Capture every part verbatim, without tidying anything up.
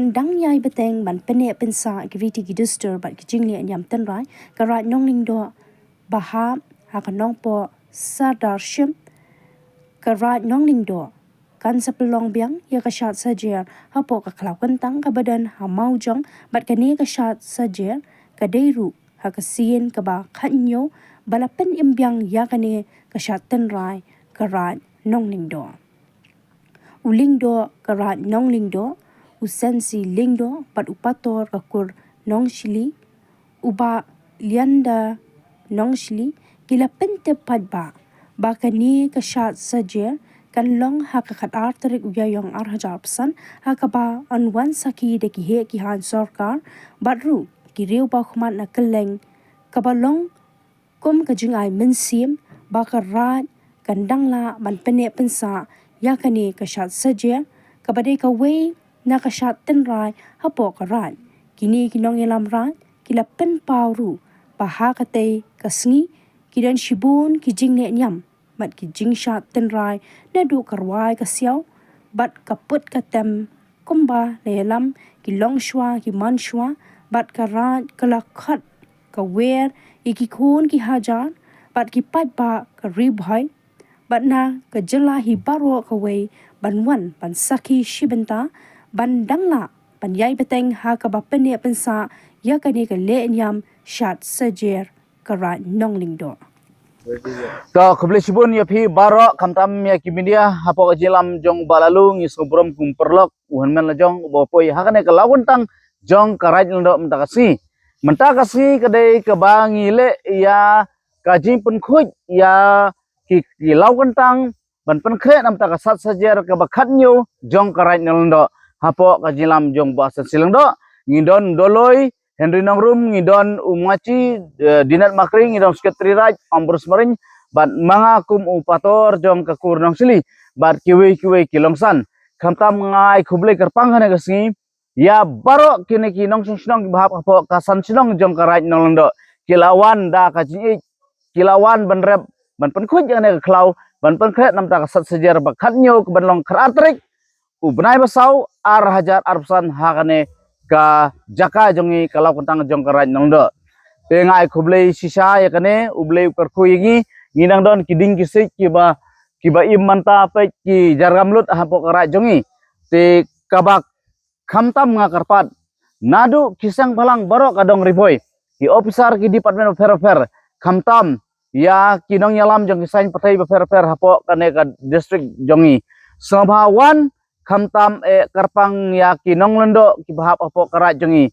Dang ïai bteng ban pynneh pynsah ki riti ki dustur bad ki jingleh niam tynrai ka Raid Nonglyndoh ba hap ha ka Nongpoh Sardar Ship ka Raid Nonglyndoh, kan sa pynlong biang ïa ka shad sajer hapoh ka khlaw kyntang kaba don ha Mawjong, bad kane ka shad sajer ka dei ruh ha ka sien kaba khathynñiew ba la pynim biang ïa kane ka shad tynrai ka Raid Nonglyndoh. U Lyngdoh ka Raid Nonglyndoh, u Sensi Lyngdoh bad u Pator ka kur Nongshili, u Bah Lianda Nongshili, ki la pyntip paidbah ba kane ka shad sajer kan long ha ka khatar tarik u Ïaïong ar hajar arphew san, ha kaba yn wan sakhi da ki heh ki haiñ sorkar bad ruh ki riew bawkhmat na kylleng, kaba long kum ka jingai mynsiem ba ka Raid kan dang lah ban pynneh pynsah ïa kane ka shad sajer kaba dei kawei na ka shad tynrai hapoh ka Raid. Kine ki nongïalam Raid ki la pynpaw ruh ba ha katei ka sngi ki don shibun ki jingleh niam bad ki jingshad tynrai naduh ka rwai ka siaw bad ka put ka tem, kumba la ïalam, ki longshuwa ki manshuwa, bad ka Raid ka la khot ka wer ïa ki khun ki hajar bad ki paidbah ka Ri Bhoi bad na ka jylla hi baroh kawei ban wan ban sakhi shi bynta ban dang lah ban ïai bteng ha kaba pynneh pynsah ïa kane ka leh niam shad sajer ka Raid Nonglyndoh. To, khublei shibun ïa phi baroh, khamtam ïa ki media, hapoh ka jingïalam jong Bah Lalu, ngi sngewbha kum paralok u hynmen la jong uba poi ha kane ka khlaw kyntang jong ka Raid Nonglyndoh mynta ka sngi. Mynta ka sngi ka dei kaba ngi leh ïa ka jingpynkhuid ïa ki, ki khlaw kyntang ban pynkhreh namar ka shad sajer kaba khathynñiew jong ka Raid Nonglyndoh. Hapoh ka jingïalam jong Bah Sensi Lyngdoh, ngi don u Doloi Henry Nongrum, ngi don u Machi, eh, Dinet Makri, ngi don Secretary Raid Ambrose Maring, bad ma nga kum u Pator jong ka kur Nongshili, bad kiwei kiwei ki longsan. Khamtam nga ai khublei kyrpang ha kane ka sngi ïa baroh kine ki nongshong shnong kiba hap hapoh ka san shnong jong ka Raid Nonglyndoh, ki la wan da ka jingïeit, ki la wan ban rep, ban pynkhuid ïa kane ka khlaw, ban pynkhreh namar ka shad sajer ba khathynñiew kaban long khatar tarik u bnai ba saw, ar hajar arphew san, ha kane ka jaka jong ngi, ka khlaw kyntang jong ka Raid Nonglyndoh. Te nga ai khublei shisha ïa kane, U Blei u kyrkhu ïa ngi, ngi dang don ki dieng ki siej kiba, kiba im mynta, peit ki jyrngam lut hapoh ka Raid jong ngi. Te kaba khamtam nga kyrpad, naduh ki seng bhalang baroh ka dong Ri Bhoi, ki officer, ki department bapher bapher, khamtam ïa ki nongïalam jong ki saiñ pyrthei bapher bapher hapoh kane ka district jong ngi, sngewbha wan, khamtam eh kyrpang ïa ki nonglyngdoh kiba hap hapoh ka Raid jong ngi,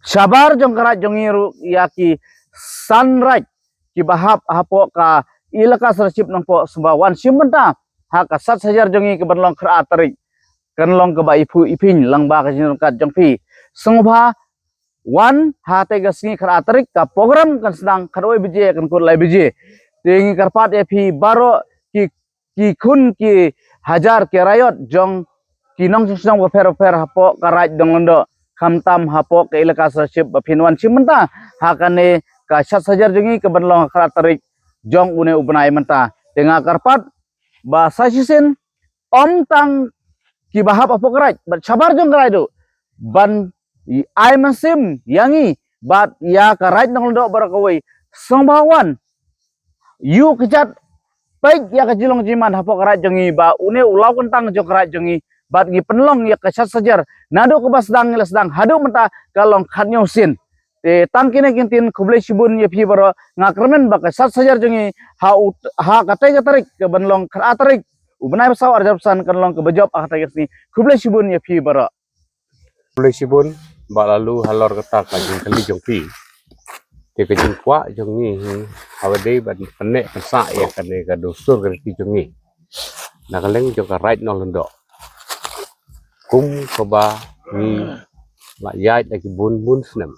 shabar jong ka Raid jong ngi ruh, ïa ki san Raid kiba hap hapoh ka Elaka Sirdarship Nongpoh, sngewbha wan shim bynta ha ka shad sajer jong ngi kaban long khatar tarik. Kan long kaba iphuh iphiñ lyngba ka jingryngkat jong phi. Sngewbha wan ha katei ka sngi, khatar tarik, ka program kan sdang khatwei baje, kan kut lai baje. Te ngi kyrpad ïa phi baroh ki, ki khun ki hajar ki raïot jong ki nongshong shnong bapher bapher hapoh ka Raid Nonglyndoh, khamtam hapoh ka Elaka Sirdarship, ba phin wan shim bynta ha kane ka shad sajer jong ngi kaban long khatar tarik jong une u bnai mynta. Te nga kyrpad ba sa shisien, ym tang kiba hap hapoh ka Raid, bad shabar jong ka Raid ruh, ban ai mynsiem ïa ngi bad ïa ka Raid Nonglyndoh baroh kawei, sngewbha wan, ïuh kjat, peit ïa ka jinglong jingman hapoh ka Raid jong ngi, ba une u khlaw kyntang jong ka Raid jong ngi, bad ngi pynlong ïa ka shad sajer naduh kaba sdang ngi la sdang haduh mynta, ka long khathynñiew sien. Te tang kine ki ktien, khublei shibun ïa phi baroh, nga kyrmen ba ka shad sajer jong ngi ha u, ha katei ka tarik kaban long khatar tarik u bnai ba saw, ar hajar arphew san, kan long kaba jop ha katei ka sngi. Khublei shibun ïa phi baroh. Khublei shibun Bah Lalu halor kata ka jingkylli jong phi. Te ka jingkwah jong ngi hi, haba dei ban pynneh pynsah ïa kane ka dustur ka riti jong ngi na ka liang jong ka Raid Nonglyndoh, kum kaba ngi la ïaid da ki bun bun snem.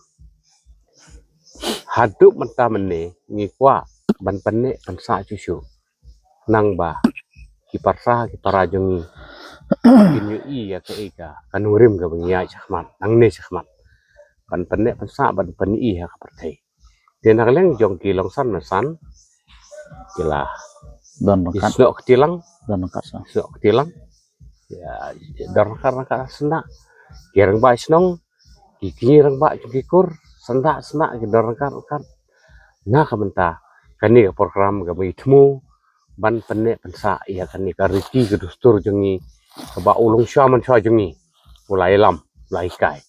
Haduh mynta mynne ngi kwah ban pynneh pynsah shuh shuh, nangba ki para, ki para jong ngi kin ïohi ïa kaei ka, ka nongrim kaba ngi ïaid shakhmat, nangne shakhmat, ban pynneh pynsah, ban pyni ha ka pyrthei. Te na ka liang jong ki longsan na san, ki la, don ryngkat, snoh kti lang, don ryngkat sa, snoh kti lang. Ïa, don ryngkat ryngkat sa na. Ki rangbah shnong, ki kñi rangbah jong ki kur, syndah syndah ki don ryngkat ryngkat. Na ka bynta kane ka program kaba ïa thmu ban pynneh pynsah ïa kane ka riti ka dustur jong ngi, kaba u longshaw manshaw jong ngi u la ïalam, u la hikai.